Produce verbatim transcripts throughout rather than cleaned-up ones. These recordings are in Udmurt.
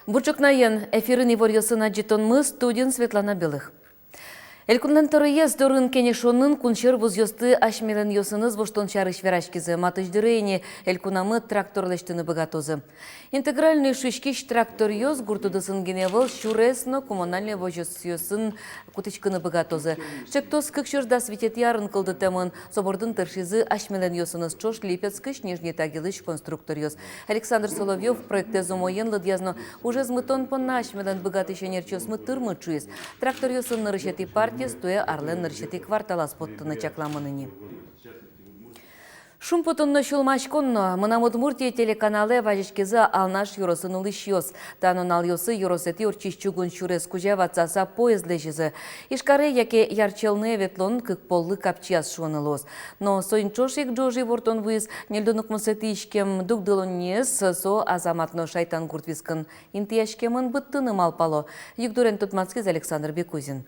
Бур ӵукнаен! Эфирын иворъёсын адӟытонмы, студиын Светлана Белых. Элькунлэн тӧроез дорын кенешонын кунсьӧр вузъёсты асьмелэнъёсыныз воштон сярысь вераськизы. Матысь дыре ини элькунамы трактор лэсьтыны быгатозы. Интегральной шуиськись тракторъёс гурт удысын гинэ ӧвӧл, сюрес но коммунальной возёсъёсын кутӥськыны быгатозы. Ӵектос кык сюрс дас витетӥ арын кылдытэмын. Со бордын тыршизы асьмелэнъёсыныз ӵош Липецкысь, Нижний Тагилысь конструкторъёс. Александр Соловьёв проектэз умоен лыдъяз но ужез мытон понна асьмелэн быгатӥсь ӧнерчиосмы тырмыт, шуиз. Тракторъёсын нырысетӥ партиез туэ арлэн нырысетӥ кварталаз поттыны чакламын ини. Шумпотон но сюлмаськон но. «Мынам Удмуртие» телеканалэ вазиськизы Алнаш ёросын улӥсьёс. Та нуналъёсы ёросэтӥ ортчись чугун сюрес кузя ватсаса поезд лэзизы. Ижкаре яке Ярчелнэ ветлон кык поллы капчияз, шуыны луоз. Но соин ӵош ик ӝож ивортон вуиз: ньыльдон укмысэтӥ иськем дугдылонниез со Азамат но Шайтан гурт вискын интыяськемын, быдтыны малпало. Югдурен тодматскиз Александр Бекузин.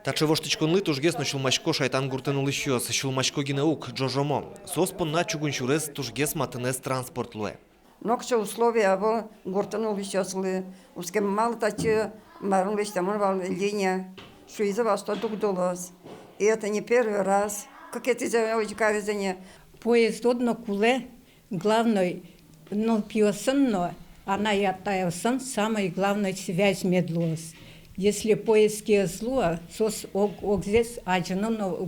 Таӵе воштӥськонлы тужгес но сюлмасько Шайтан гуртын улӥсьёс. Сюлмасько гинэ ук, ӝожомо. Соос понна чугун сюрес тужгес матынэз транспорт луэ. Нокыӵе условия ӧвӧл гуртын улӥсьёслы. Учке, малы татчы марын лэсьтэмын вал линия, шуизы вал, что дугдылоз. И это не первый раз. Кыкетӥзэ озьы каризы ни. Поезд одно кулэ, главной, нылпиосын но анай-атайёсын самой главной связь мед луоз. Если поезд ӧз луы, соос ог-, огзэс азьыны но,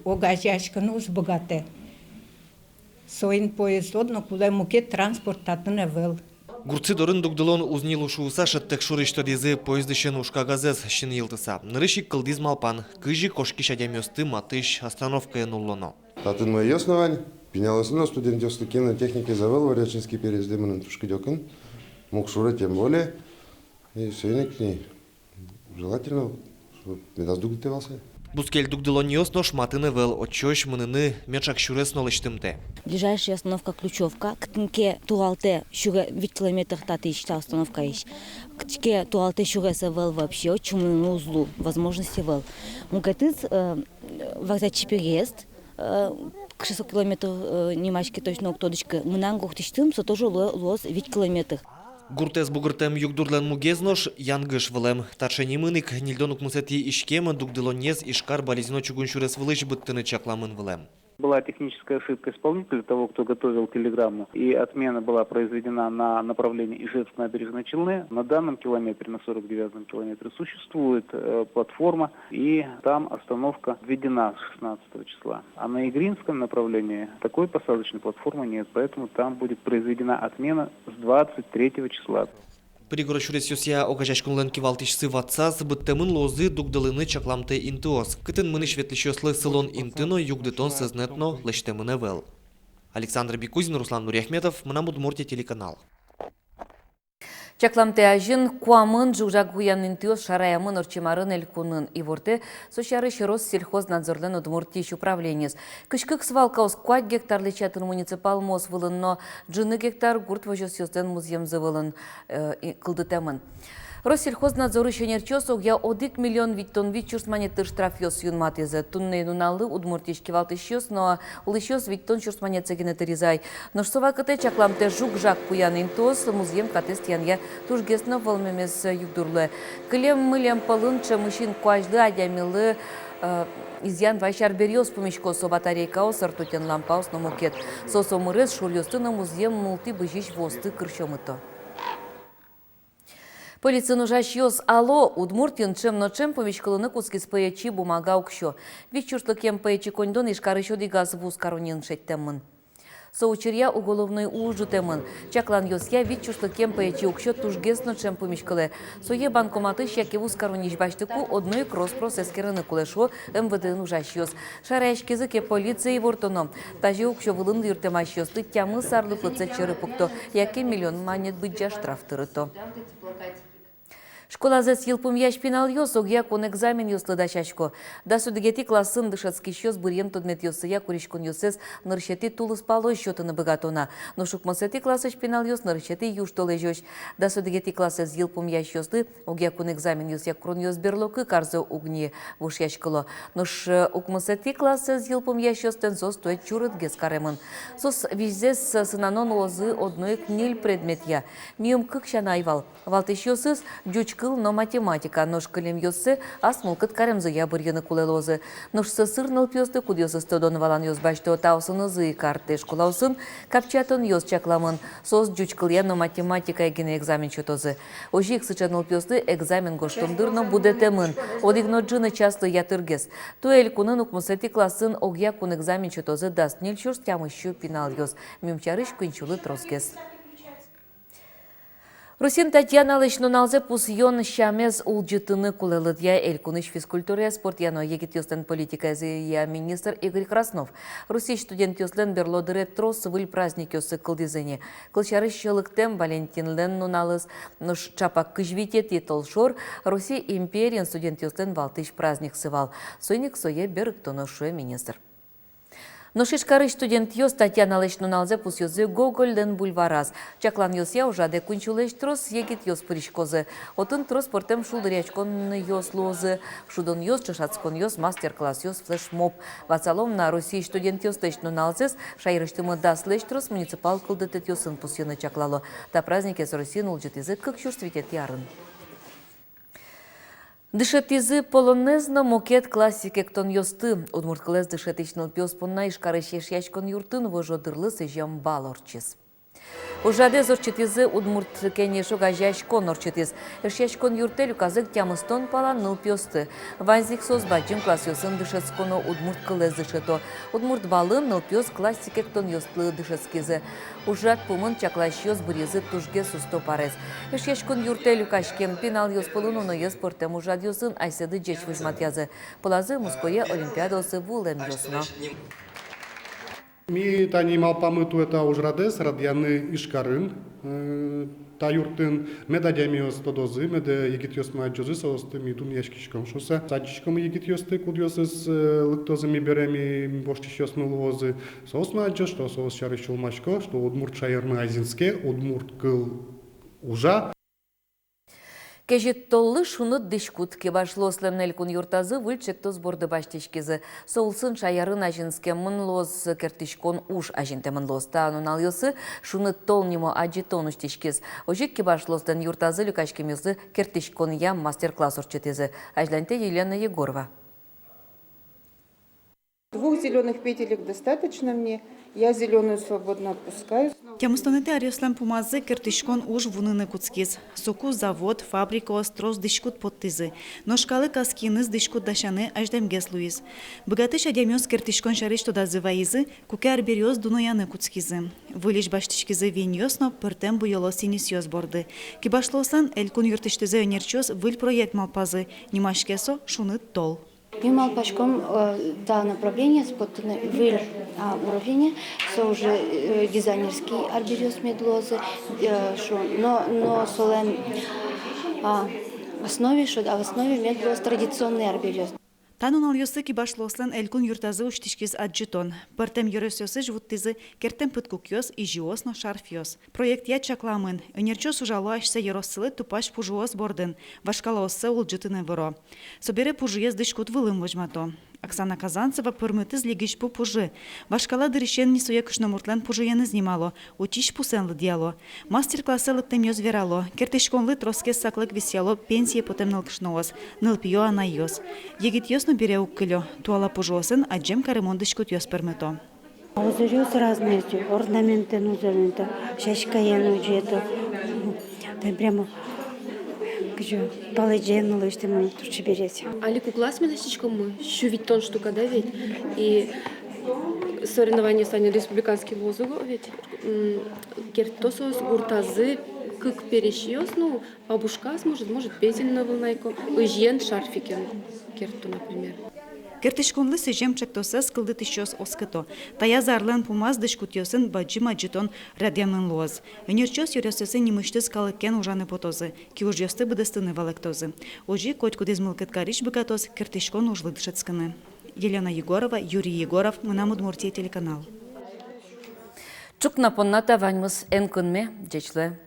огазеяськыны уз быгатэ. Соин поезд одно кулэ, мукет транспорт татын ӧвӧл. Гуртсы дорын дугдылон уз ни лу шуыса, шӧдтэк шорысь тодӥзы поездысен уж кагазэз синйылтыса. Нырысь ик кылдӥз малпан, кызьы кошкись адямиосты матысь остановкае нуллоно. Татын мӧйыос но вань, пиналъёслы но, студентъёслы, кинлэн техникаез ӧвӧл, Варячинский переездэ мыныны туж кыдёкын, Мукшуре тем более. И соин ик ни желательно, чтоб медаз дугдытэ вал сое. Бускель дугдылонниос нош матын ӧвӧл, отчыозь мыныны меӵак сюрес но лэсьтымтэ. Ближайшая остановка Ключевка, кытын ке туалтэ сюре-, вить километр татысь, та остановкаысь. Кытысь ке туалтэ сюрес ӧвӧл вообще, отчы мыныны уз лу, возможность ӧвӧл. Мукетыз, э, Варзячи переезд, э, кыӵе со километр, э, нимаське, точно уг тодӥськы. Мынам гуртысьтым со тоже луо-, луоз вить километр. Гуртэз бугыртэм югдурлэн мугез нош янгыш вылэм. Таӵе нимын ик ньыльдон укмысэтӥ иськем дугдылонниез Ижкар-Балезино чугун сюрес вылысь быдтыны чакламын вылэм. Была техническая ошибка исполнителя, того, кто готовил телеграмму, и отмена была произведена на направлении Ижевск — Набережные Челны. На данном километре, на сорок девятом километре, существует, э, платформа, и там остановка введена с шестнадцатого числа. А на Игринском направлении такой посадочной платформы нет, поэтому там будет произведена отмена с двадцать третьего числа. Пригород сюресъёсъя огазеяськонлэн кивалтӥсьсы ватсаз, быдтэмын луозы дугдылыны чакламтэ интыос, кытын мынӥсь-ветлӥсьёслы сылон инты но, югдытон сӧзнэт но лэсьтэмын ӧвӧл. Александр Бекузин, Руслан Нуриахметов, «Мынам Удмуртие» телеканал. Чакламтэ азьын куамын ӝуг-жаг куян интыос шараямын ортчем арын элькунын. Ивортэ со сярысь Россельхознадзорлэн Удмуртиысь управлениез. Кызь кык свалкаос куать гектарлэсь ятыр муниципал муос вылын но ӝыны гектар гурт возёсъёслэн музъемзы вылын, э, и-, кылдытэмын. Россельхознадзорысь ӧнерчиос огъя одӥг миллион витьтон вить сюрс манет тыр штрафъёс юнматӥзы. Туннэ нуналлы Удмуртиысь кивалтӥсьёс но улӥсьёс витьтон сюрс манетсэ гинэ тыризы ай. Нош со вакытэ чакламтэ ӝуг-жаг куян интыос музъем катэз тӥянъя тужгес но вӧлмемез югдур луэ. Кылем-мылем пӧлын ӵемысин куазьлы адямилы, э, изъян вайись арбериос пумисько, со батарейкаос, ртутен лампаос но мукет. Соос омырез, шуръёсты но музъем мултӥ бызись вуосты кырсьӧмыто. Полициын ужасьёс ало: Удмуртиын ӵем но ӵем пумиськылыны кутскиз пӧечи бумага уксё. Вить сюрслыкем пӧечи коньдон Ижкарысь одӥгаз вузкаронниын шедьтэмын. Со учыръя уголовной уж ӝутэмын. Чакланъёсъя, вить сюрслыкем пӧечи уксё тужгес но ӵем пумиськылэ. Сое банкоматысь яке вузкаронниысь басьтыку, одно ик рос-прос эскерыны кулэ, шуо МВД-ын ужасьёс. Шараяськизы ке полицие, ивортоно: тазьы уксё вылын юрттэмасьёсты тямыс арлы пытсэт сьӧры пукто, яке миллион манет быдӟа штраф тырыто. Школазэс йылпумъясь пиналъёс огъя кун экзаменъёслы дасясько. Дас одӥгетӥ классын дышетскисьёс быръем тодметъёссыя куриськонъёссэс нырысетӥ тулыспалозь сётыны быгато на. Нош укмысэтӥ классысь пиналъёс нырысетӥ южтолэзёзь. Дас одӥгетӥ классэз йылпумъясьёслы огъя кун экзаменъёсъя куронъёс берло кык арзэ уг ни вошъяськыло. Нош укмысэтӥ классэз йылпумъясьёслэн соос туэ чурытгес каремын. Соос визьзэс сынано луозы одно ик ньыль предметъя. Миым кык сяна ӧй вал. Валтӥсьёсыз ӟуч кыл но математика, нош кылемъёссэ ас мылкыд каремзыя быръёны кулэ луозы. Нош сӧсыр нылпиосты, кудъёсыз тодон-валанъёс басьто, таосынызы ик артэ школаосын капчатонъёс чакламын. Соос ӟуч кылъя но математикая гинэ экзамен сётозы. Озьы ик сыӵе нылпиослы экзамен гожтон дыр но будэтэмын. Одӥг но ӝыны часлы ятыргес. Туэ элькунын укмысэтӥ классын огъя кун экзамен сётозы дас ньыль сюрс тямыссю пиналъёс. Миым сярысь куинь сюлы тросгес. Россиын Татьяналэсь нуналзэ пусъён сямез улӟытыны кулэ, лыдъя элькунысь физкультурая, спортъя но егитъёслэн политиказыя министр Игорь Краснов. Россиысь студентъёслэн берло дыре трос выль праздникъёссы кылдӥзы ни. Кылсярысь, лыктэм Валентинлэн нуналыз, нош ӵапак кызь витетӥ толшор Россия империын студентъёслэн валтӥсь праздниксы вал. Соин ик сое берыктоно, шуэ министр. Нош Ижкарысь студентъёс Татьяналэсь нуналзэ пусъёзы Гогольлэн бульвараз. Чакланъёсъя, ужрадэ куинь сюлэсь трос егитъёс пыриськозы. Отын трос пӧртэм шулдыръяськонъёс луозы: шудонъёс, ӵошатсконъёс, мастер-классъёс, флешмоб. Ватсалом на, Россиысь студентъёслэсь нуналзэс шаерысьтымы даслэсь трос муниципал кылдытэтъёсын пусйыны чаклало. Та праздникез Россиын улӟытӥзы кык сюрс витетӥ арын. Дышетӥзы полонез но мукет классик эктонъёсты. Удмурт кылэз дышетӥсь нылпиос понна Ижкарысь Эшъяськон юртын выжо дырлы сӥзем бал ортчиз. Ужрадэз ортчытӥзы «Удмурт кенеш» огазеяськон ортчытӥз. Эшъяськон юртэ люказы ик тямыстон пала нылпиосты. Ваньзы ик соос бадӟым классъёсын дышетсконо, удмурт кылэз дышето. Удмурт балын нылпиос классик эктонъёслы дышетскизы. Ужрад пумын чакласьёс быръизы тужгес усто парез. Эшъяськон юртэ люкаськем пиналъёс пӧлын уноез пӧртэм ужрадъёсын асьсэды ӟеч возьматъязы. Пӧлазы Москвае олимпиадаосы вуылэмъёс но. Ми тани малпамы туэ та ужрадэз радъяны Ижкарын, э, та юртын. Мед адямиос тодозы, мед, э, егитъёсмы адӟозы, соосты ми дунъяськиськом шуыса. Адӟиськом егитъёсты, кудъёсыз, э, лыктозы ми бере, ми воштӥсьёсмы луозы. Соос но адӟо, что соос сярысь сюлмасько, что удмурт шаермы азинске, удмурт кыл ужа. Кезьыт толлы шуныт дӥськут. Кибашлыослэн элькун юртазы выль ӵектос борды басьтӥськизы. Со улсын шаерын азинскемын луоз, керттӥськон уж азинтэмын луоз. Та нуналъёсы «Шуныт тол» нимо адӟытон усьтӥськиз. Озьы ик кибашлыослэн юртазы люкаськемъёслы керттӥськонъя мастер-класс ортчытӥзы. Азьланьтэ Елена Егорова. Двух зелёных петелек достаточно мне. Я зелёную свободно отпускаю. Тямыстонэтӥ аръёслэн пумазы керттӥськон уж вуныны кутскиз. Соку завод, фабрикаос трос дӥськут поттӥзы. Нош калык ас киыныз дӥськут дасяны азьлэмгес луиз. Быгатӥсь адямиос керттӥськон сярысь тодазы вайизы, куке арбериос дунояны кутскизы. Выльысь басьтӥськизы виньёс но пӧртэм буёло сӥньысъёс борды. Кибашлыослэн элькун юртысьтызы ӧнерчиос выль проект малпазы. Нимаське со «Шуныт тол». Ми малпаськом, э, та направлениез поттыны выль, а, уровене, со уже, э, дизайнерский арбериос мед луозы, э, шуом, но, но солэн, а, основе, шуод, а, основе мед луоз традиционный арбериос. Та нуналъёсы кибашлыослэн элькун юртазы усьтӥськиз адӟытон. Пӧртэм ёросъёсысь вуттӥзы керттэм пыдкукъёс, изьыос но шарфъёс. Проектъя чакламын: ӧнерчиос ужало асьсэ ёроссылы тупась пужыос бордын, вашкалаоссэ улӟытыны выро. Собере пужыез дӥськут вылын возьмато. Оксана Казанцева пӧрмытӥз лигысь пу пужы. Вашкала дырысен ни сое кышномуртлэн пужыеныз нимало, утись пусэн лыдъяло. Мастер-классэ лыктэмъёс верало: керттӥськонлы тросгес саклык висъяло пенсие потэм нылкышноос, нылпиё анайёс. Егитъёс но бере уг кылё, туала пужыосын адӟем каремон дӥськутъёс пӧрмыто. Узоръёс разные эти, орнаментэн узорын, то сяськаен узорын, то, то прямо, кызьы, палэдӟен лэсьтэмын, туж чебересь. Али куклаос ми лэсьтӥськомы, сю витьтон штука, да ведь? И соревнованиос, они республиканский луозы уго ведь. М, керто соос гуртазы кык пересьёс, ну, бабушкаос, может, может, петель но вылнайко, озьыен шарфикен керто, например. Керттӥськонлы сӥзем ӵектосэз кылдытӥсьёс оскыто: таяз арлэн пумаз дӥськутъёсын бадӟым адӟытон радъямын луоз. Ӧнерчиос ёросъёсын нимысьтыз калыкен ужаны потозы, киужъёсты быдэстыны валэктозы. Озьы котькудӥз мылкыд карись быгатоз керттӥськон ужлы дышетскыны. Елена Егорова, Юрий Егоров, «Мынам Удмуртие» телеканал. Ӵукна понна та ваньмыз. Эн кынме, ӟеч луэ.